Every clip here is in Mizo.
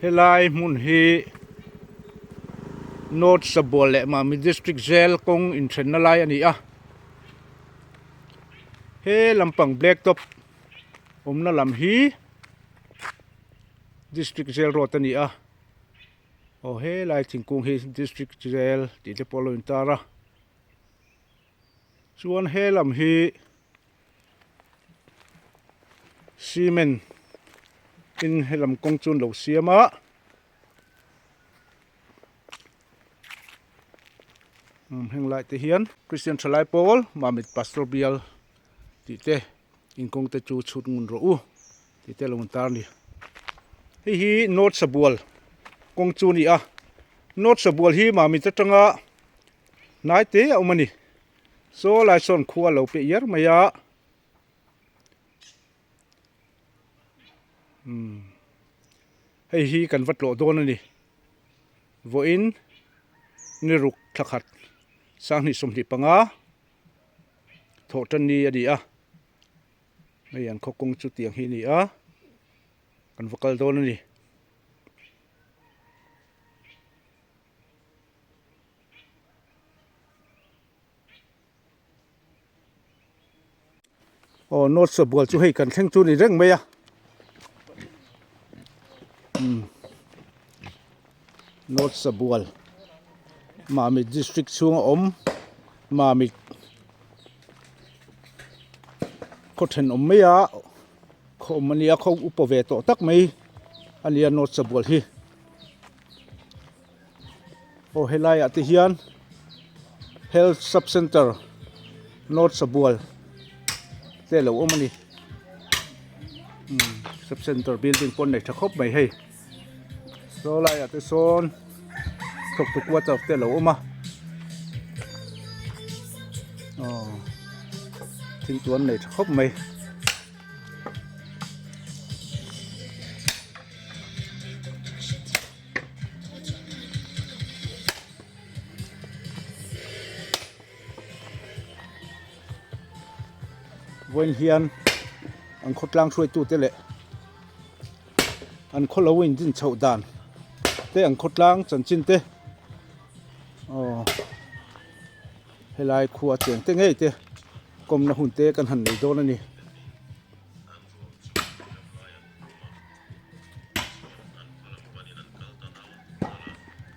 Helai hmun hi North Sabual leh Mami District Jail kawng inthenna lai a ni a. He lampang black top awmna lam hi District Jail Road a ni a. Aw helai thingkung hi District Jail tih te pawh a lo intar a. Chuan he lam hi cement in he lam kawng chu an lo siam a umm heng lai te hian Christian thalai pawl Mamit Pastor bial tih te inkawng te chu chhut ngun rawh u tih te a lo intar a ni hei hi North Sabual kawng chu a ni a North Sabual hi Mamit atanga hnai te a awm a ni. Saw lai sawn khua a lo pe iar mai a umm hei hi kan va tlawh dawn a ni vawiin ni ruk thla khat sanghnih 25 thawh tan ni a ni a hei an khaw kawng chu tiang hi a ni a kan va kal dawn a ni. Aw North Sabual chu hei kan thleng chu ni reng mai a umm North Sabual Mamit district chhunga awm Mamit khaw thenawm mai a khaw awm a nia khaw upa ve tawh tak mai a nia North Sabual hi. Aw helai ah te hian health sub center north sabual te alo awm a ni umm sub center building pawh an nei tha khawp mai hei saw lai ah te sawn thawktu quarter te alo awm a aw thingtuan nei tha khawp mai. Vawiin hian an khawtlang hruaitute leh an khaw lo indin chhoh dan te an khawtlang chanchin te aw helai khua cheng te ngei te kawmna hun te kan han nei dawn a ni.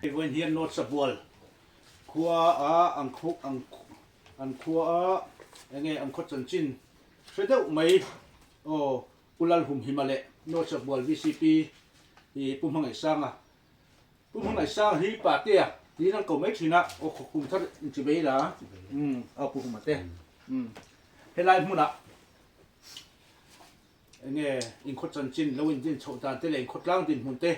Vawiin hian North Sabual khua a an khu an an khua a enge an khaw chanchin hre deuh mai aw Pu Lalhumhima leh North Sabual VCP hi Pu Hmangaihsanga Pu Hmangaihsanga hi Patea tiin an ko mai thin a aw khawkum thar inchibei la umm aw Pu Huma te umm helai hmunah Enge inkhaw chanchin lo indin chhoh dan te leh inkhaw tlang dinhmun te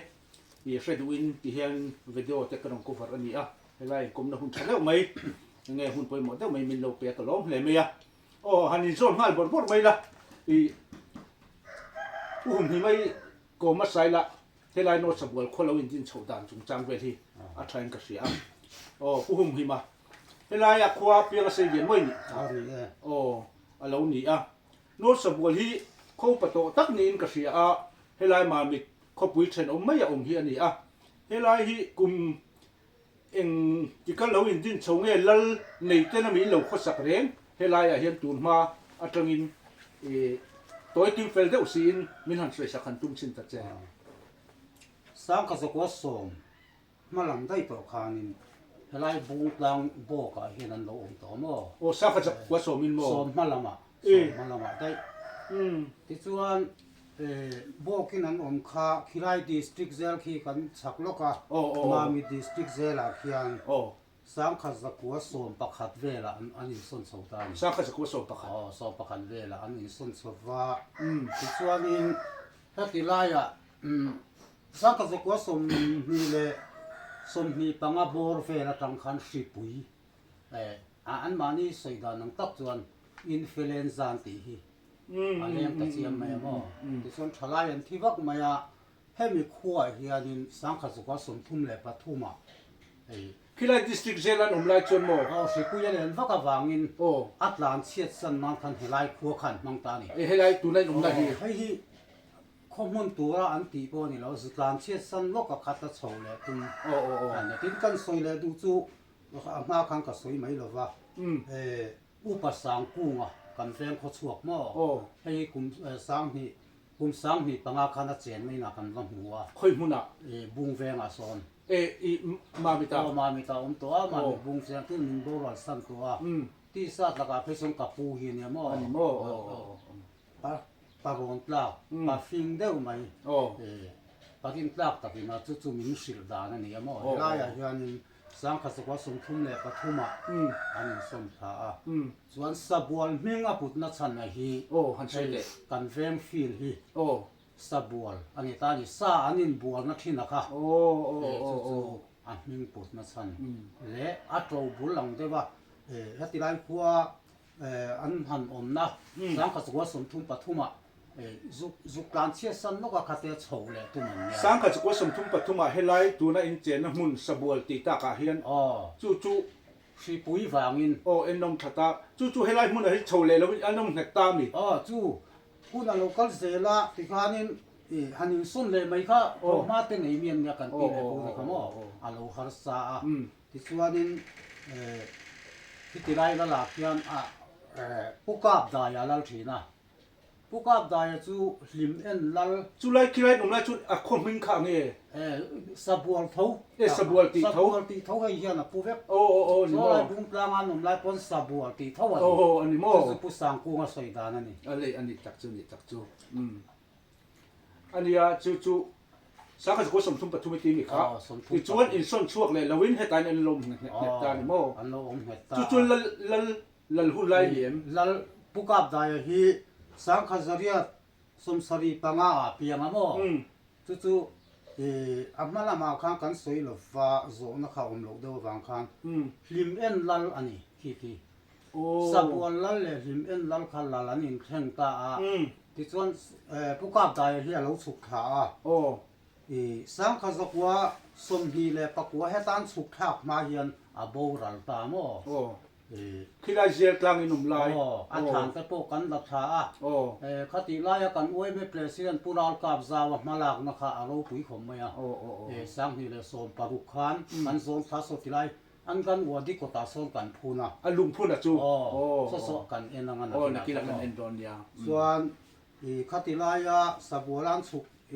i hre duhin ti hian video te ka rawn cover a ni a, helai inkawmna hun tha deuh mai enge hun pawimawh deuh mai min lo pe a ka lawm hle mai a. Aw han inzawn nghal bawrh bawrh mai la i u hum hi mai kawm a sai la helai North Sabual khaw lo indin chhoh dan chungchang vel hi a tha in ka hria a. Aw Pu Humhima helai a khua piang a sei lian mawi ni? Aw a lo ni a. North Sabual hi kho pa tawh tak niin ka hria a, helai Mamit khawpui thenawm mai a awm hi a ni a. Helai hi kum eng tika lo indin chho nge lal nei ten ami lo khawsak reng helaiah hian tun hma atangin i tawi kim fel deuh siin min han sawisak han tum chhin ta che. Sangkazakua sawm Hma lam daih tawh khanin helai bung tlang bawkah hian an lo awm tawh maw? Aw, Saka chak kua sawmin maw? Sawm hma lamah, sawm hma lamah daih. Tichuan bawkin an awm kha khilai district zel khi kan chhak lawk a, Mami district zelah khian Sangkhat zakua 11 velah an insawn chho ta a ni. Sangkhat zakua 11. Aw, 11 velah an insawn chho va. Tichuanin heti laiah Sangkhat zakua 25 bawr vel atang khan hripui anmahni sawi dan ang tak chuan influenza an tih hi a leng ta chiam mai a maw. Tichuan thalai an thi vak mai a, hemi khuaah hianin Sangkhat zakua 33 ah hei. Khilai district jail an awm lai chuan maw? Aw, hripui a len vak avangin a tlan chhiat san nan khan helai khua kha an hmang ta a ni. Helai tuna in awm lai hi. Hei hi. Khaw hmun tura an tih pawh a ni lo, zutlan chhiat san lawk a khat a chho leh tum a ni. Tin, kan sawi leh duh chu a hma khan ka sawi mai lo va, Upa Sangkunga kan veng khaw chhuak maw? Hei hi kum sanghnih, kum sanghnih panga khan a chen mai inah kan va hmu a. Khawi hmunah? Bung vengah sawn. E, i Mamita? Aw, Mamita a awm tawh a, Mamit bung veng chu min boral san tawh a. Tisa tlakah phei chuan ka pu hi a nia maw? A ni maw? Aw. Pa pa rawn tlak, pa fing deuh mai, pa rin tlak takin a chu chu min hrilh dan a ni a maw? Helaiah hianin Sangkhat zakua 33 ah an insawm thla a, chuan Sabual hming a putna chhan a hi hei kan veng field hi Sabual a ni ta a ni, sa an inbualna thin a kha chu chu a hming putna chhan leh a to bul ang deuh a, heti lai khua An han awmna Sangkhat zakua 33 ah zuk zuk tlan chhiat san lawk a khate chho leh tum an nia. Sangkhat zakua 33 ah helai tuna in chenna hmun Sabual tih takah hian chu chu Hripui vangin. Aw en awm that a, chu chu helai hmunah hi chho leh lovin an awm nghet ta mi? Aw chu hun a lo kal zel a tikhanin han insawn leh mai kha hma te nei mi an nia kan tih leh pu te kha maw a lo harsa a. Tichuanin khiti lai lal ah khian a Pu Kapdaia lal thin a. Pu Kapdaia chu hlim en lal. Chu lai khi lai awm lai chu a khaw hming kha nge? Sabual tho. E Sabual tih tho. Sabual tih tho hei hian a pu vek. Aw aw aw ni maw. Chu lai Bungtlanga an awm lai pawn Sabual tih tho a ni. Aw aw a ni maw. Chu chu Pu Sangkunga sawi dan a ni. A lei a ni tak chu ni tak chu. Umm. A nia, chu chu Sangha zakua 33 i ti mi kha. Tichuan insawn chhuak leh loin hetain an lo awm nghet nghet ta a ni maw? An lo awm nghet ta. Chu chu lal lal lal hun lai ni em? Lal Pu Kapdaia hi Sangha zariat 75 ah piang a maw? Chu chu a hma lamah khan kan sawi lova zawhna kha awm loh deuh avang khan hlim en lal a ni khi khi. Sabual lal leh hlim en lal kha lal an inthleng ta a, tichuan Pu Kapdaia hi a lo chhuk thla a. Sangkha zakua 29 hetan chhuk thlak hma hian a boral ta maw? Khilai zial tlang in awm lai. A thlan te pawh kan la thla a. Khatih laia kan uaime President Pu Ralkap Zaua hmalakna kha a ropui khawp mai a. 2016 khan kan zawn thla saw tilai An kan uadi kawtah sawn kan phun a. A lung phun a chu. Aw, saw saw kan en ang a nakin ah. Aw, nakin ah kan en dawn nia. Chuan i khati laia Sabual an chhuk i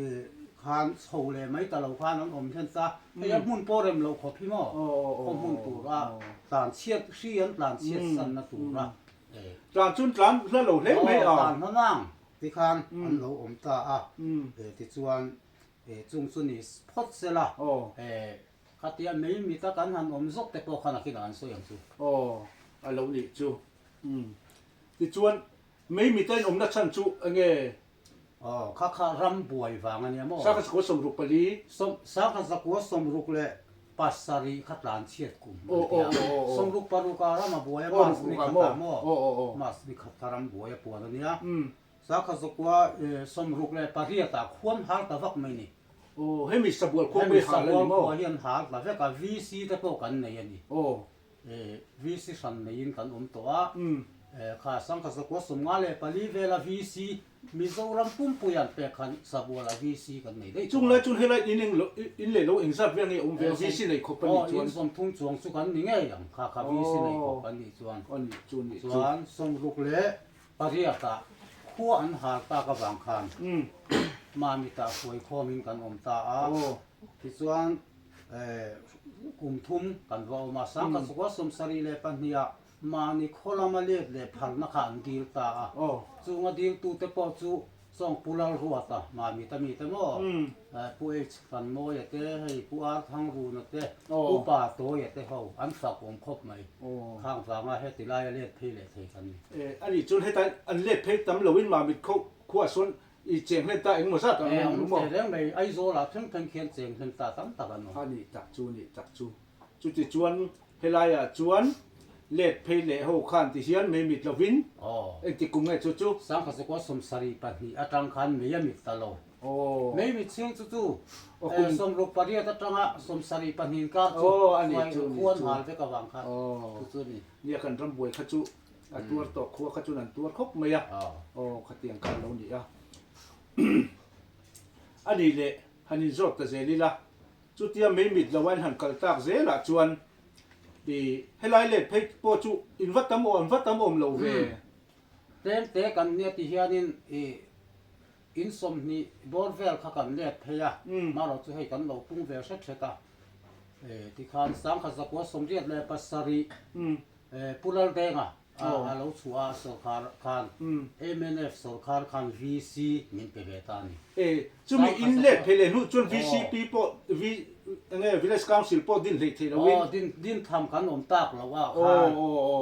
khan chho leh mai ta lo khan an awm hlen ta. Hei a hmun pawh rem loh khawp hi maw? Khaw hmun tura tlan chhiat, hri an tlan chhiat sanna tura. Tlan chun tlan hla lo hle mai a. Aw, tlan hla nang tikhan an lo awm ta a. Tichuan chung chu ni phawt sela. Khatia mei mita kan han awm zawk te pawh khan a kinah an sawi ang chu. Aw, a lo nih chu. Umm. Tichuan, mei mita in awmna chhan chu enge? Aw, kha kha ram buai vang a nia maw? 1964. 1967 kha tlan chhiat kum a ni tia. 66 ah ram a buai a, March ni khat ah maw? March ni khat kha ram buai a puan a nia. 1968 ah khuan har ta vak mai ni. Aw, hemi Sabual khua pawh hi hal a ni maw? Hemi Sabual khua hi an hal ta vek a, VC te pawh kan nei a ni. Aw. VC hran neiin kan awm tawh a, kha 1954 vela VC Mizoram pumpui an pek khan Sabual ah VC kan nei daih tawh a. Chunglai chuan helai in eng lo, in leh lo engzat vel nge awm ve a, VC nei khawp a nih chuan? Aw, in 30 chuang chu kan ni ngei ang kha kha VC nei khawp kan nih chuan. Aw, nih chu nih chu. Chuan 68 ah khua an hal tak avang khan Mamita hruai khawmin kan awm ta a, tichuan kum thum kan va awm a, 1972 ah mahni khaw lama let leh phalna kha an dil ta a, chunga diltute pawh chu Sawng Pu Lalruata, Mamita mite maw, Pu H Fanmawia te, hei Pu Ar Thangruna te, Pu Pa Tawia te ho an fak awm khawp mai. Khang vanga heti laia let phei leh thei kan ni. A nih chuan heta an let phei tam loin Mamit kho khuah sawn i cheng hlen ta engmaw zat an awm lo maw? Awm reng mai, Aizawl ah thleng thleng khian cheng hlen ta tam tak an awm. A nih tak chu, nih tak chu. Chuti chuan helaiah chuan let phei leh ho khan ti hian mei mit lovin engti kum nge chu chu? 1972 atang khan mei a mit ta lo. Mei mit chhing chu chu 68 atanga 72 inkar chu khuan hal vek avang khan chu chu a ni. Nia kan ram buai kha chu a tuar tawh khua kha chuan an tuar khawp mai a, aw khatiang kha a lo ni a. A nih leh han inzawt ta zel ila, chutia mei mit lo a in han kal tak zelah chuan i helai let phei pawh chu in va tam awm va tam awm lo ve. Tlem te kan nia ti hianin i in 20 bawr vel kha kan let phei a, marawh chu hei kan lo pung ve hret hret a, tikhan 1987 Pu Laldenga a lo chhuah a sawrkhar khan mnf sawrkhar khan VC min pe ve ta a ni. E, chumi in let phei leh hnu chuan VCP pawh V enge Village Council pawh din hleih theih loin. Aw, din din tham kan awm tak lo a khan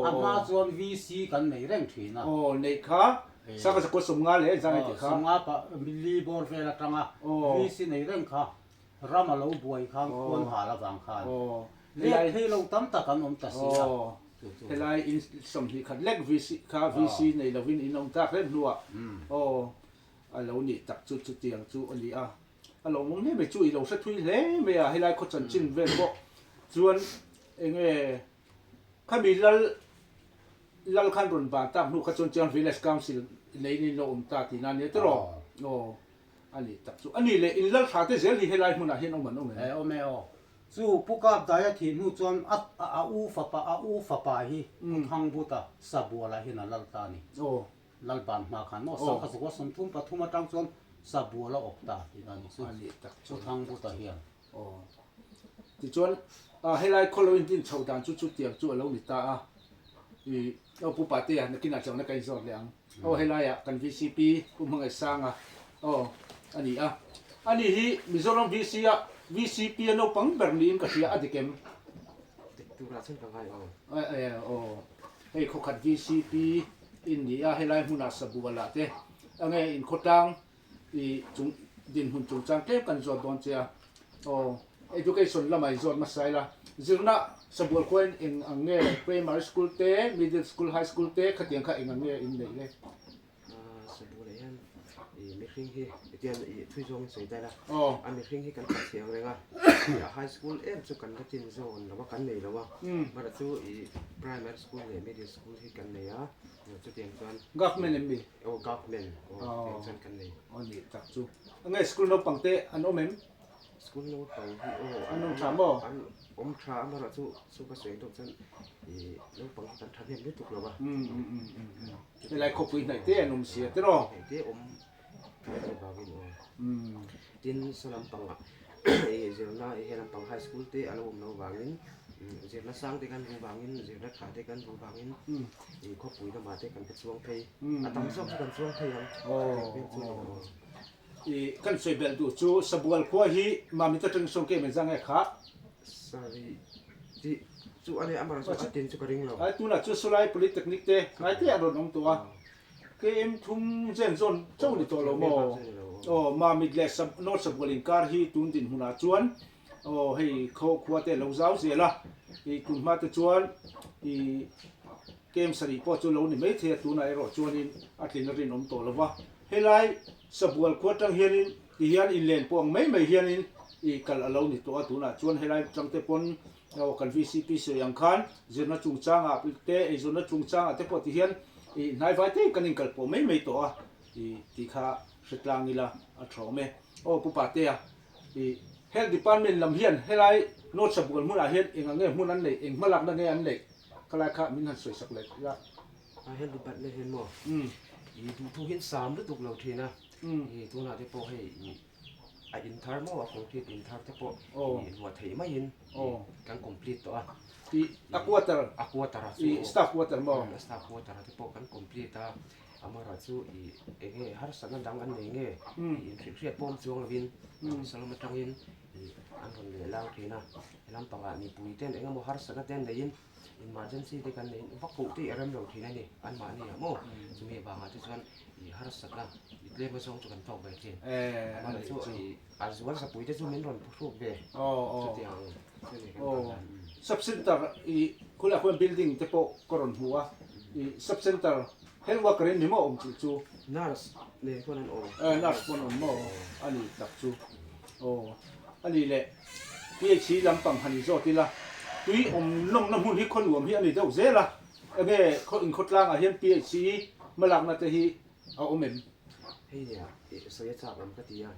a hma chuan VC kan nei reng thin a. Aw, neih kha sangha zakua 50 leh zang ti kha. 50 pa li bawr vel atanga VC nei reng kha Ram a lo buai khan khuan hal avang khan let phei lo tam tak an awm ta si a. Helai in 21 lek VC kha VC nei lovin in awm tak hlep hnuah aw a lo nih tak chu chutiang chu a ni a. A lo awm hle mai chu i lo hre thui hle mai a helai khaw chanchin vel pawh chuan enge khami lal lal khan rawn ban tak hnu kha chuan chuan Village Council neiin in lo awm ta tihna a nia tiraw aw. A nih tak chu. A nih leh in lal thla te zel hi helai hmunah hian awm an awm em? E awm e aw. Chu Pu Kap Daia thih hnu chuan a a u fapa a u fapa hi Pu Thangbuta Sabualah hian a lal ta a ni. Aw. Lal ban hma khan maw Sangha zakua 33 atang chuan Sabual a awp ta tih a ni chu. A nih tak chu. Pu Thangbuta hian. Aw. Tichuan helai khaw lo intin chhoh dan chu chutiang chu a lo ni ta a. I aw Pu Patea nakinah chuan ka inzawt leh ang. Aw helaiah kan VCP Pu Hmangaihsanga aw a ni a. Ani hi Mizoram VC a VCP a naupang ber niin ka hria a dik em? Dik turah chuan ka ngai aw. Aw hei khawkhat VCP in ni a helai hmunah Sabualah te enge inkhawtlang I chung dinhmun chungchang tlem kan zawt dawn che a, aw education lamah i zawt hmasa ila, zirna sabual khuain eng ang nge primary school te, middle school, high school te khatiang kha eng ang nge in neih le? Sabualah hian i mihring hi tian i thui zawngin sawi ta ila, a mihring hi kan tha chhiang reng a, high school em chu kan la chin zawn lo a, kan nei lo a, mahse chu i primary school leh middle school hi kan nei a, chutiang chuan. Government em mi? Aw government aw tiang chuan kan nei. Aw ni tak chu. Nge school naupang te an awm em? School naupang hi aw an awm tha maw? An awm tha a amaherawh chu chu ka sawi deuh chuan ih naupang hi kan tha hnem lutuk lo a. Helai khawpui hnaih te an awm sia tiraw? Hnaih te awm chuvangin aw. Tin saw lampangah ih zirna he lampang high school te a lo awm loh vangin zirna sang te kan duh vangin zirna tha te kan duh vangin ih khawpui lamah te kan va chuang phei a tam zawk chu kan chuang phei ang Ih kan sawi belh duh chu Sabual khua hi Mamit atangin sawn ke men zang e kha. Sari tih chu a nia amaherawhchu a tin chu ka ring lo. Ai tunah chu Sulai Polytechnic te ngai te an rawn awm tawh a. KM thum zen zawn chauh ni tawh lo maw? Aw, Mamit leh North Sabual inkar hi tun dinhmunah chuan aw hei khaw khua te lo zau zel a, ih tun hma te chuan ih KM sarih pawh chu lo ni mai thei a, tunah erawh chuanin a tlin a rinawm tawh lo va. Helai Sabual khua atang hianin tihian inlen pawh ang mai mai hianin ih kal a lo ni tawh a, tunah chuan helai atang te pawn Aw kan VCP sawi ang khan zirna chungchangah te eizawnna chungchangah te pawh ti hian ih hnaivai te kan inkal pawh mai mai tawh a ih tih kha hre tlang ila a tha awm e. Aw Pu Patea ih Health Department lam hian helai North Sabual hmunah hian eng ang nge hmun an neih eng hmalakna nge an neih khalai kha min han sawi sak leh ila. A Health Department hian maw ih duhthu hian sam lutuk lo thin a ih tunah te pawh hei ih A in thar maw a concrete in thar te pawh i luah theih maiin kan complete tawh a. I a quarter a quarter a chu i staff quarter maw a staff quarter a te pawh kan complete a amaherawh chu i eng nge harsatna dang an nei nge i inhrilh hriat pawm chuang lovin salom atangin i an rawn leh lang thin a he lampangah mipui ten eng emaw harsatna te an neiin emergency te kan neiin va koh te i rem lo thin a ni anmahni ah maw chumi avangah te chuan I harsatna i tlem azawng chu kan tawk ve thin. Amah chu i a zual zapui te chu min rawn phuhruk ve chutiang ang chu ni kan kal dan. Sub center i khulaiah khuan building te pawh ka rawn hmu a, i sub center health worker in ni maw awm tih chu. Nurse nen khuan an awm. Nurse pawn awm maw a ni tak chu. Aw a ni leh PHC lampang han inzawt ila tui awm nawmna hmun hi khaw nuam hi a ni deuh zel a. Enge khaw inkhawtlangah hian PHC hmalakna te hi a awm em? Hei nia. I sawi a chak awm ka ti a,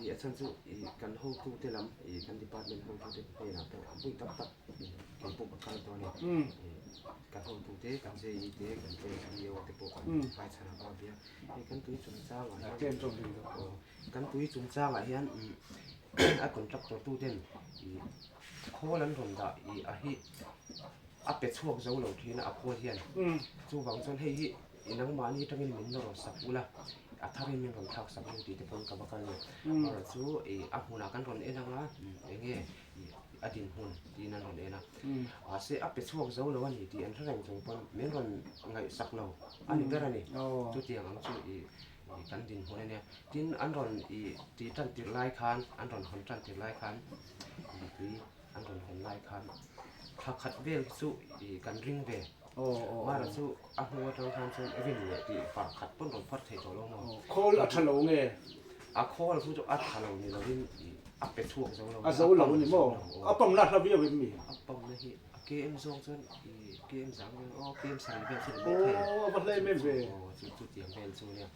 i a chhan chu i kan hotute lam i kan department hotute hnenah pawh a pui tak tak i kei pawh ka kal tawh a ni. I kan hotute kan JE te kan SDO te pawh kan hmaichhan a va bia. Hei kan tui chungchangah hian aw kan tui chungchangah hian a contractor tuten i khawl an rawn dah i a hi a pe chhuak zo lo thin a a khawl hian chuvang chuan hei hi I nangmahni atangin min rawn sak ula, a tharin min rawn thlak sak ru tih te pawn ka va kal ni. Amaherawh chu i a hmunah kan rawn en anga eng nge i a dinhmun tiin an rawn en a. Mahse a pe chhuak zo lo a ni tih an hre reng chung pawn min rawn ngaihsak lo a ni ber a ni. Chutiang ang chu i kan dinhmun a nia. Tin an rawn i tih tan tirh lai khan an rawn hawn tan tirh lai khan i tui an rawn hawn lai khan thla khat vel hi chu i kan ring ve. Mara chu a hnu atang khan chuan rin leh tih far khat pawn rawn far thei tawh lo maw? Khawl a tha lo nge? A khawl chu a tha lo ni lovin a pe chhuak zo lo. A zo lo a ni maw? A pump na hla viau em mi? A pump na hi a KM zawng chuan i KM zang vel aw KM sarih vel chu ni mai thei. Aw a va hlei em ve. Aw chu chutiang vel chu nia.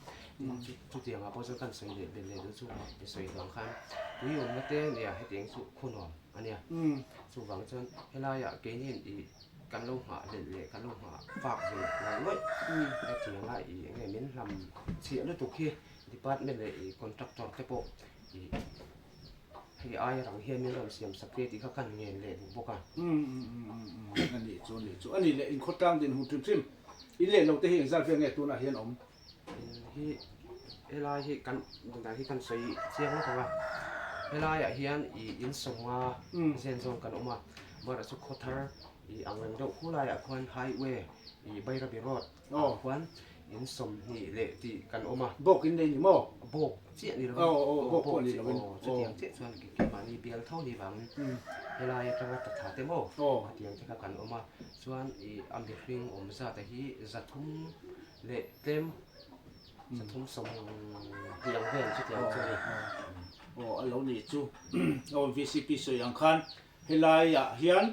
Chutiang ah pawh chuan kan sawi leh belh leh duh chu i sawi vang khan tui awmna te nia hetiang chu khunuam a nia. Chuvang chuan helaiah keiniin i Kan lo nghah hlelh leh kan lo nghah fak ve ngawih ngawih. Hetianga i enge min hlam chhiah lutuk hi department leh i contractor te pawh i hei aia rang hian min rawn siam sak te tih kha kan ngen leh duh bawk a. A nih chu a nih chu. A nih leh inkhawtlang din hun hrim hrim in leh lo te hi engzat vel nge tunah hian awm? In hi helai hi kan dan hi kan sawi chiang lawk ang a, helaiah hian i insawmnga zen zawn kan awm a, barah chu khaw thar i ang reng deuh khu laiah khuan highway i Bairabi road ah khuan insawmhnih leh tih kan awm a. Bawk in nei ni maw? Bawk chiah ni lovin bawk pawh ni lovin chutiang chiah chuan keimahni bial tho ni vangin helai atanga tatha te maw hetiang te kha kan awm a, chuan i a mihring awm zat a hi 300 Leh tlem 330 ang vel chutiang chu a ni. Aw a lo nih chu. Aw VCP sawi ang khan helai ah hian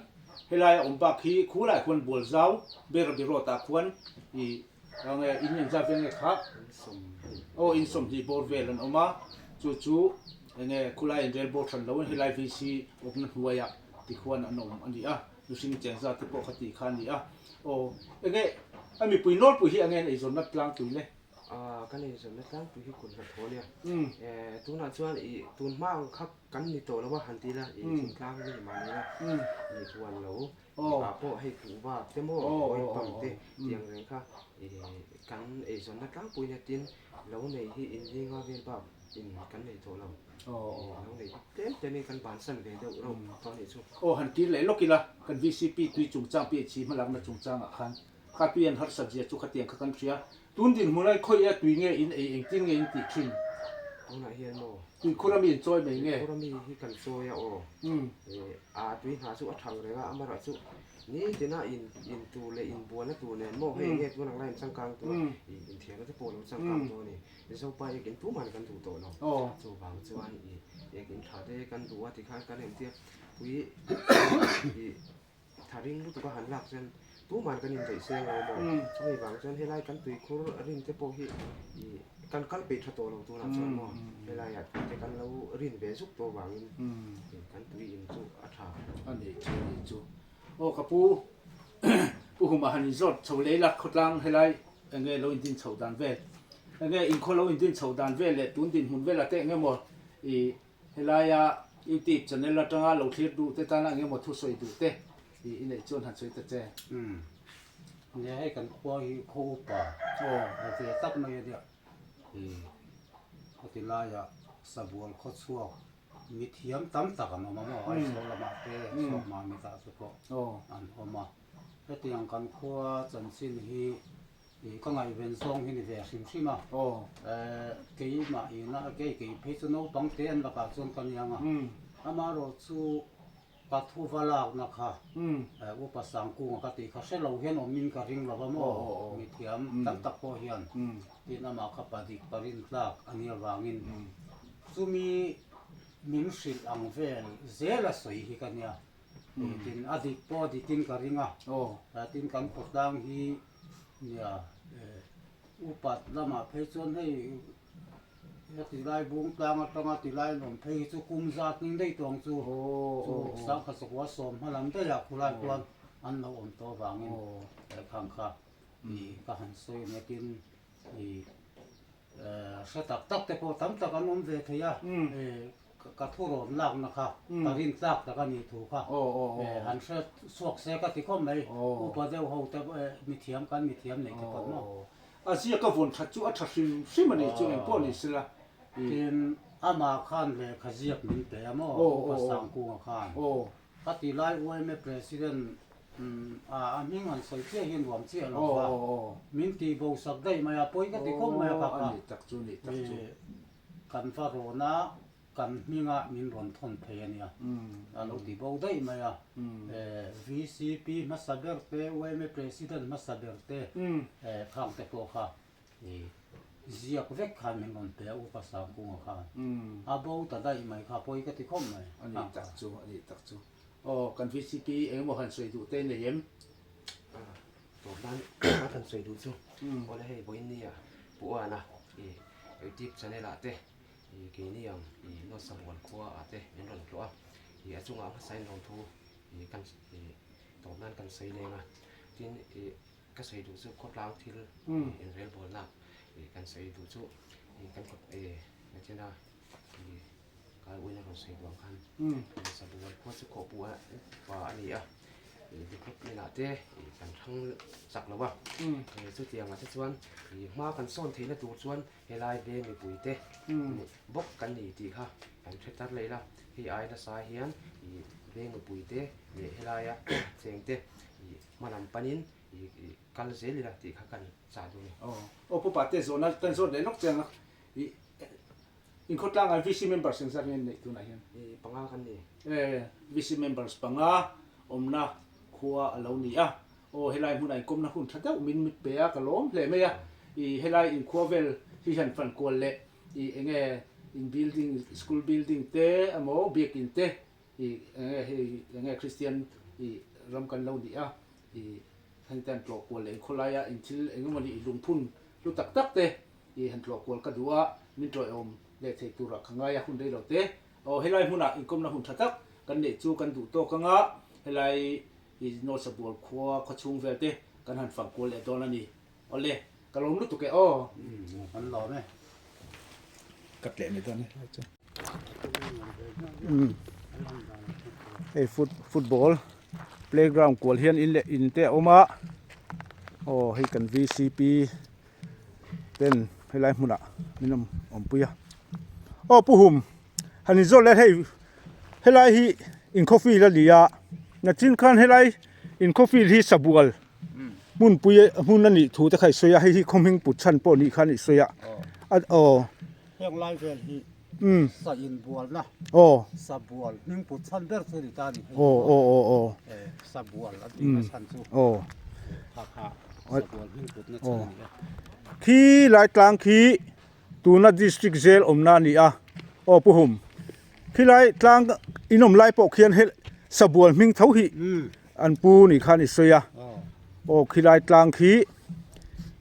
helai a awm bak hi khulai khuan bual zau Berabi road ah khuan i enge in engzat vel nge kha aw in 20 bawr vel an awm a chu chu enge khulai in rel bawr hran lo in helai VC awmna hnuai ah tikhuan an awm a ni a. Mihring cheng zat te pawh kha tih kha a ni a. Aw, enge a mipui nawlpui hi enge an eizawnna tlangpui le? Aaa, kan eizawnna tlangpui hi kut hnathawh a nia. Eh, tunah chuan i tun hma ang kha kan ni tawh lo a han ti ila, i thingtlang mi mah ni ila, i huan lo, i ah pawh hei kuhva te maw, oil pump te tiang reng kha i kan eizawnna tlangpui nia tin lo nei hi inlinga vel bak in kan nei tawh lo. Lo nei tlem tlemin kan bansan ve deuh reuh tawh a nih chu. Aw han kir leh lawk ila, kan VCP tui chungchang PHC hmalakna chungchangah khan kha tui an harsat zia chu khatiang kha kan hria. Tun dinhmun ai khawi a tui nge in ei engtin nge in tih thin? Tunah hian maw? Tuikhur ami in chawi mai nge? Tuikhur ami hi kan chawi a aw. A tui hna chu a thang reng a, amaherawh chu Ni tina in in tur leh in bualna tur nen maw hei enge tun ang lai in changkang tur a i inthiarna te pawh lo changkang tawh a ni. Mizopa ek in tumah kan duh tawh lo. Chuvang chuan i ek in tha te kan duh a tikhan kan entir pui i tha ring lutuk a han lak chuan tumah kan indaih seng lo maw. Chumi vang chuan helai kan tuikhur rin te pawh hi i kan kal peih tha tawh lo tunah chuan maw helaiah tui te kan lo rin ve zuk tawh vangin kan tui in chu a tha. A ni chu a ni chu. Aw ka pu Pu Huma han inzawt chho leh ila khawtlang helai enge lo indin chho dan vel enge inkhaw lo indin chho dan vel leh tun dinhmun velah te enge maw i helaia youtube channel atanga lo thlir duh te tana enge maw thusawi duh te i i neih chuan han sawi ta che. Umm nia hei kan khua hi khaw upa a ve tak mai a nia i khawti laiah sabual khaw chhuak Mi thiam tam tak an awm a maw? Aizawl lamah te Sawhma mitah te pawh an awm a. Hetiang kan khua chanchin hi ih ka ngaihven zawng hi ni ve hrim hrim a. Keimah ina kei kei phei chu naupang te an lakah chuan ka niang a. Amaherawh chu ka thu va lakna kha Upa Sangkunga ka tih kha hre lo hian awmin ka ring lo va maw? Mi thiam tam tak pawh hian tin amah kha padik parin tlak a nih avangin Chumi min hrilh ang vel zel a sawi hi ka nia. Tin a dik pawh a dikin ka ring a. Tin kan khawtlang hi nia upat lamah phei chuan hei. Heti lai bung tlang atanga ti lai an awm phei hi chu kum zat ning daih tawng chu chu sangkha sakua sawm hma lam daih ah khulai khuan an lo awm tawh avangin khang kha ka han sawi ania tin hre tak tak te pawh tam tak an awm ve thei a ka thu rawn lakna kha ka rin tlak tak a nih thu kha han hre chhuak se ka ti khawp mai upa deuh ho te mithiam kan mithiam neih te pawh maw. A ziak a vawn that chu a tha hrim hrim a ni chu eng pawh ni sela. Tin, amah khan lehkha ziak min pe a maw Upa Sangkunga khan. Ka ti lai UMA President a a hming han sawi chiah hi nuam chiah lo va, min tih bo sak daih mai a, pawi ka ti khawp mai a kha kha. Kan va rawn a. Kan hminga min rawn thawn thei a nia, a lo ti bo daih mai a. VCP hmasa ber te, yma President hmasa ber te khang te pawh kha ziak vek khan min rawn pe a, Upa Sangkunga khan. A bo ta daih mai kha, pawi ka ti khawp mai. A nih tak chu, a nih tak chu. Aw, kan VCP engemaw han sawi duh te nei em? Tawh nan a kan sawi duh chu, awle hei vawiin nia Pu Ana YouTube channel ah te I keini ang i North Sabual khua ah te min rawn tlawh a, i a chungah hmasa in lawmthu i kan i tawp nan kan sawi leng a, tin i ka sawi duh chu khawtlang thil i inrelbawlna i kan sawi duh chu i kan khawp i nachina i kai uina rawn sawi duh ang khan North Sabual khua chu khawhpu a pa a ni a, i development ah te i kan thlang chak lo a, chutiang ah te chuan i hma kan sawn theihna tur chuan Helai veng mipuite bawk kan ni tih kha kan hre tar leh ila, hei ai nasa hian ih veng mipuite leh helaia chengte ih hma lam panin ih kal zel ila tih kha kan chah duh a ni. Aw, aw Pu Pate zawhna kan zawt leh lawk chiang a, ih inkhawtlang ah VC members engzat nge an neih tunah hian? Ih panga kan ni. E, VC members panga awmna khua a lo ni a, Aw helai hmunah inkawmna hun tha deuh min mit pe a, ka lawm hle mai a, ih helai inkhua vel hi hian fan kual leh ih enge in building school building te emaw biakin te ih enge hei enge Christian ih ram kan lo ni a, ih heng te han tlawh kual leh inkhua laia in thil eng emaw ni ih lungphun hlu tak tak te ih han tlawh kual ka duh a, min tawihawm leh thei turah ka ngai a hun rei lo te. Aw helai hmunah inkawmna hun tha tak kan neih chu kan duh tawk anga helai I North Sabual khua khaw chhung vel te kan han fang kual leh dawn a ni. Awle, ka lawm lutuk e aw. Kan lawm e. Ka tleh mai dawn e lai chu. Hei foot football playground kual hian in leh in te a awm a. Aw hei kan VCP ten helai hmunah min awm awmpui a. Aw Pu Hum. Han in zawt leh hei helai hi in khawfil a ni a nachin khan helai in khawfil hi sabual hmunpui hmun a nih thu te kha i sawi a hei hi khawhming put chhan pawh nih khan i sawi a aw heng lai vel hi sa inbualna sabual hming put chhan ber chu a ni ta a ni hei aw aw aw aw sabual a tihna chhan chu aw kha kha sabual hming putna chhan a ni a khi lai tlang khi Tuna district zel awmna a ni a, aw Pu Hum, khilai tlang in awm lai pawh khian hel sabual hming tho hi an pu ni khan i sawi a, aw khilai tlang khi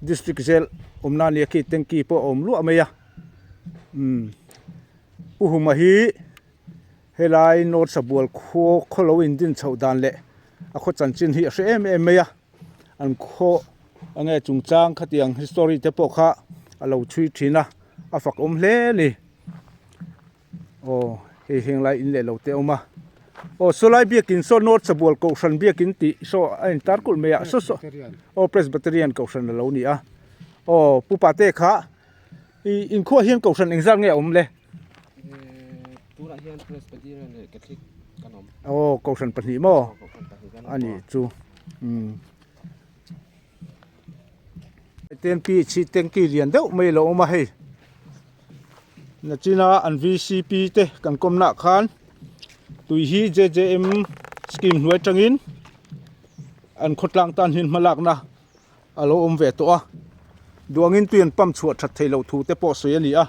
district zel awmna a ni a khi tanky pawh a awm luah mai a, umm Pu Huma hi helai North Sabual khaw khaw lo indin chhoh dan leh a khaw chanchin hi a hre em em mai a. An khaw enge chungchang khatiang history te pawh kha a lo chhui thin a, a fak awm hle a ni. Aw hei heng lai in leh lo te a awm a. Aw sawlai biakin saw North Sabual Kohhran biakin tih saw a intar kulh mai a, saw saw aw Presbyterian Kohhran a lo ni a. Aw Pu Pate kha i inkhuah hian Kohhran engzat nge a awm le? Tunah hian Presbyterian leh Catholic kan awm. Aw Kohhran pahnih maw? A nih chu. Umm. Tanky chhi tanky lian deuh mai a lo awm a hei. Nachina an VCP te kan kawmna ah khan tui hi JJM scheme hnuai atangin an khawtlang tan hian hmalakna a lo awm ve tawh a duangin tui an pump chhuah that theih loh thu te pawh sawi a ni a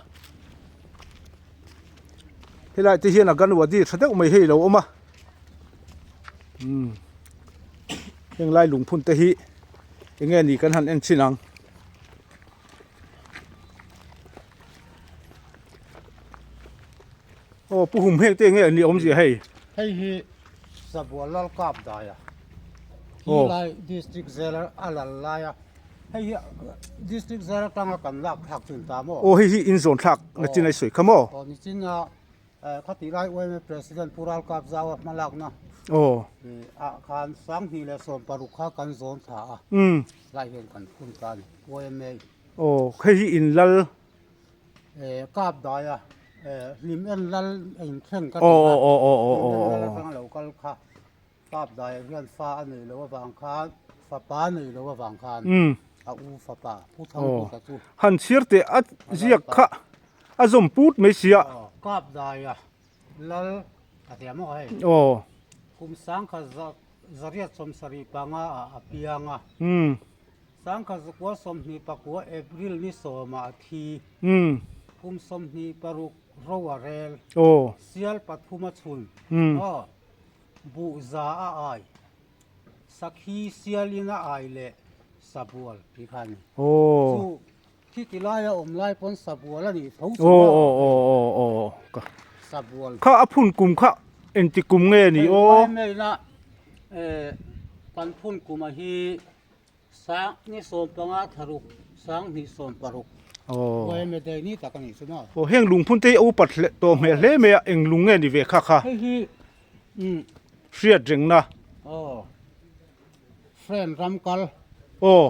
helai te hian a ganwadi tha deuh mai hei a lo awm a umm heng lai lungphun te hi eng nge ni kan han en chhin ang. Aw pu hum heng te nge an ni awmzia hei. Hei hi Sabual lal kap dai a, hi lai district zel a lal lai a, hei hi district zel atanga kan lak thlak chin ta maw? Aw hei hi in zawn thlak na chin a i sawi kha maw? Aw nichin a khatih lai UMA president Pu Ral Kap Zau a hmalakna ah khan 2016 kha kan zawn thla a, lai hian kan phun ta a ni UMA. Aw hei hi in lal Kap dai a hlim en lal in thleng ka tih a, hlim en lal atanga lo kal kha kap dai ah hian fa a nei lo avang khan fapa a nei lo avang khan a u fapa Pu Thangputa chu Han chhiar teh a ziak kha a zawm put mai sia. Kap dai a lal a tia maw hei kum sangkhat zariat 75 ah a piang a. 1929 April ni sawmah a thi. Kum 26 ro a rel. Sial pathum a chhun. Aw, buh za a ai. Sakhi sialin a ai leh sabual tih kha a ni. Chu khi ti laia awm lai pawn sabual a nih tho chu a. Sabual. Kha a phun kum kha engti kum nge ni aw? Hei Maina kan phun kuma hi Sang ni 15 thlaruk 2016 Uaime dei ni tak a nih chu maw. Aw heng lungphun te hi a upat hle tawh hmel hle mai a eng lung nge ni ve kha kha. Hei hi hriat rengna. Aw friend ram kal. Aw.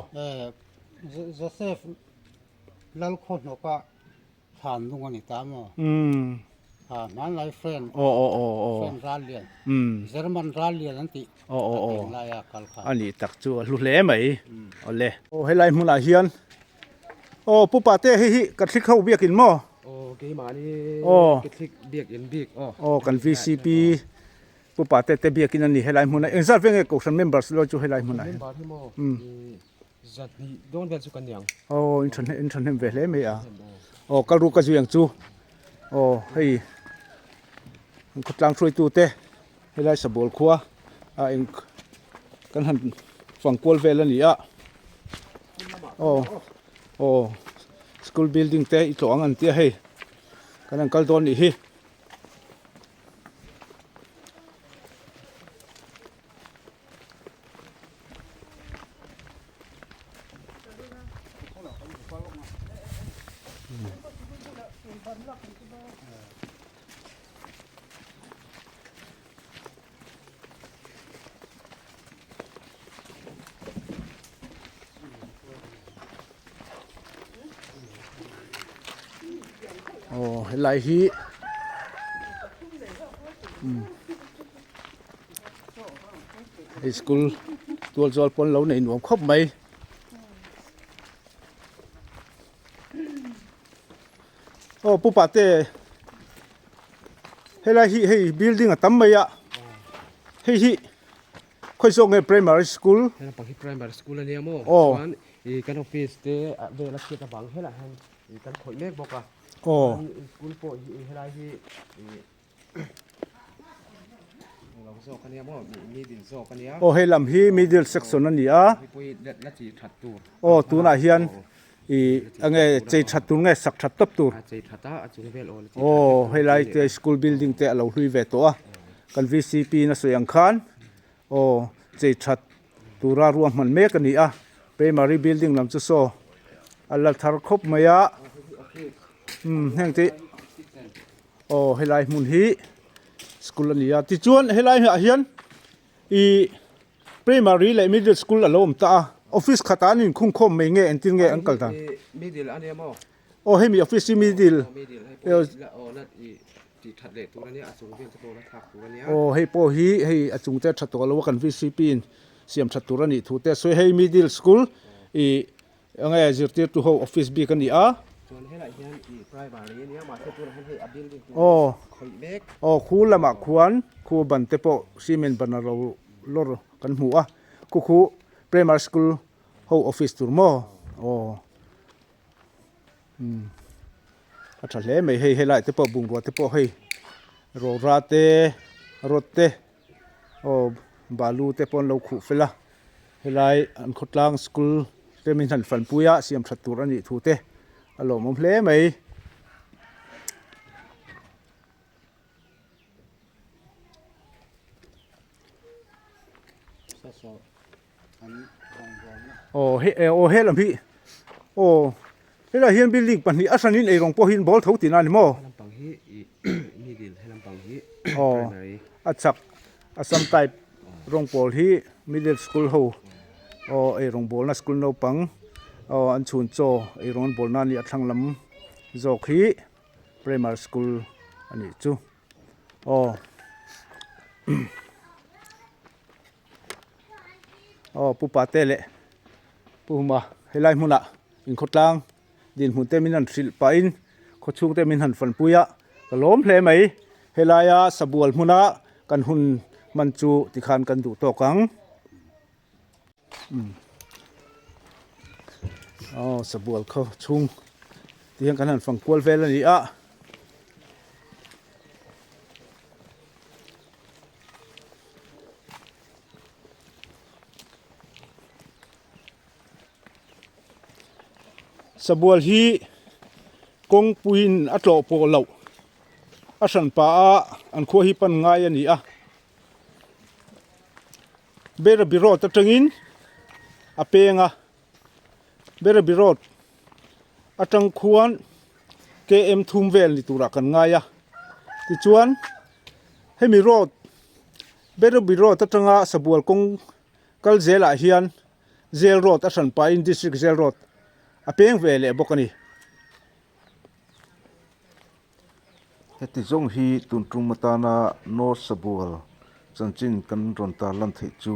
Joseph Lalkhawhnawka Thlan lung a ni ta maw? Ha, hmanlai friend, friend ral lian, German ral lian an tih a teng laia kal kha. A nih tak chu a hlu hle mai. Awle. Aw helai hmunah hian aw Pu Pate hei hi Catholic ho biakin maw? Aw keimahni Catholic biakin bik aw. Aw kan VCP Pu Pate te biakin a ni helai hmunah. Engzat veng nge Kohhran members lawi chu helai hmunah hian? Member hi maw? Zahnih dawn vel chu kan ni ang. Aw in tha in thahnem ve hle mai a. Aw kal ru ka zui ang chu. Aw hei an khawtlang hruaitu te helai sabual khua a eng kan han fang kual vel a ni a. Aw aw school building te i tlawh ang an tia hei kan han kal dawn nih hi. Aw helai hi Hei school tual chual pawn lo nei nuam khawp mai. Aw pu pate helai hi hei building a tam mai a hei hi khawi zawk nge primary school Hei lampang hi primary school a nia maw chuan ih kan office te vel a chhiat avang helaiah hian ih kan khawih mek bawk a chuan school pawh hi helai hi ih Aw hei lam hi middle section a ni a aw tunah hian ih enge chei that tur nge sak that tawp tur aw helai te school building te a lo hlui ve tawh a kan vcp in a sawi ang khan aw chei that tura ruahman mek a ni a primary building lam chu saw a la thar khawp mai a umm heng te. Aw helai hmun hi school a ni a tichuan helai ah hian ih primary leh middle school a lo awm ta a office khatah an inkhung khawm mai nge engtin nge an kal dan middle a nia maw aw hemi office hi middle aw hei pawh hi hei a chung te a tha tawh lo a kan vcp in siam that tur a nih thu te a sawi a hei middle school ih Enge zirtirtu ho office bik a ni a. Chuan helaiah hian ih primary a nia mahse tunah hian hei a building tur khawih mek. Aw khu lamah khuan khu ban te pawh cement ban a ro lawr kan hmu a khu khu primary school ho office tur maw aw umm a tha hle mai hei helai te pawh bungrua te pawh hei rora te rod te aw balu te pawh an lo khuh fel a. Helai an khawtlang school te min han fanpui a siam that tur a nih thu te a lawmawm hle mai. Saw an rawngbawlna. Aw he aw he lam hi aw helaiah hian building pahnih a hranin eirawng pawh hi an bawl tho tihna a ni maw? He lampang hi ih middle he lampang hi aw primary. A chak Assam type rawng pawl hi middle school ho aw eirawng bawlna school naupang aw an chhun chaw eirawng an bawlna a ni a thlang lam zawk hi primary school a nih chu aw. Aw pu pate leh pu huma helai hmunah inkhawtlang dinhmun te min han hrilh pahin khawchhung te min han fanpui a ka lawm hle mai helaia sabual hmuna kan hun hman chu tikhan kan duh tawk ang aw sabual khaw chhung tihian kan han fang kual vel a ni a. Sabual hi kawngpuiin a tlawh pawh loh a hran pah a an khua hi pan ngai a ni a Berabi road atangin a peng a Berabi road atang khuan km thum vel ni turah kan ngai a tichuan hemi road Berabi road atanga Sabual kawng kal zelah hian Jail road a hran pahin District Jail road a peng ve leh bawk a ni. Heti zawng hi tun tum atana North Sabual chanchin kan rawn tarlan theih chu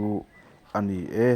a ni e.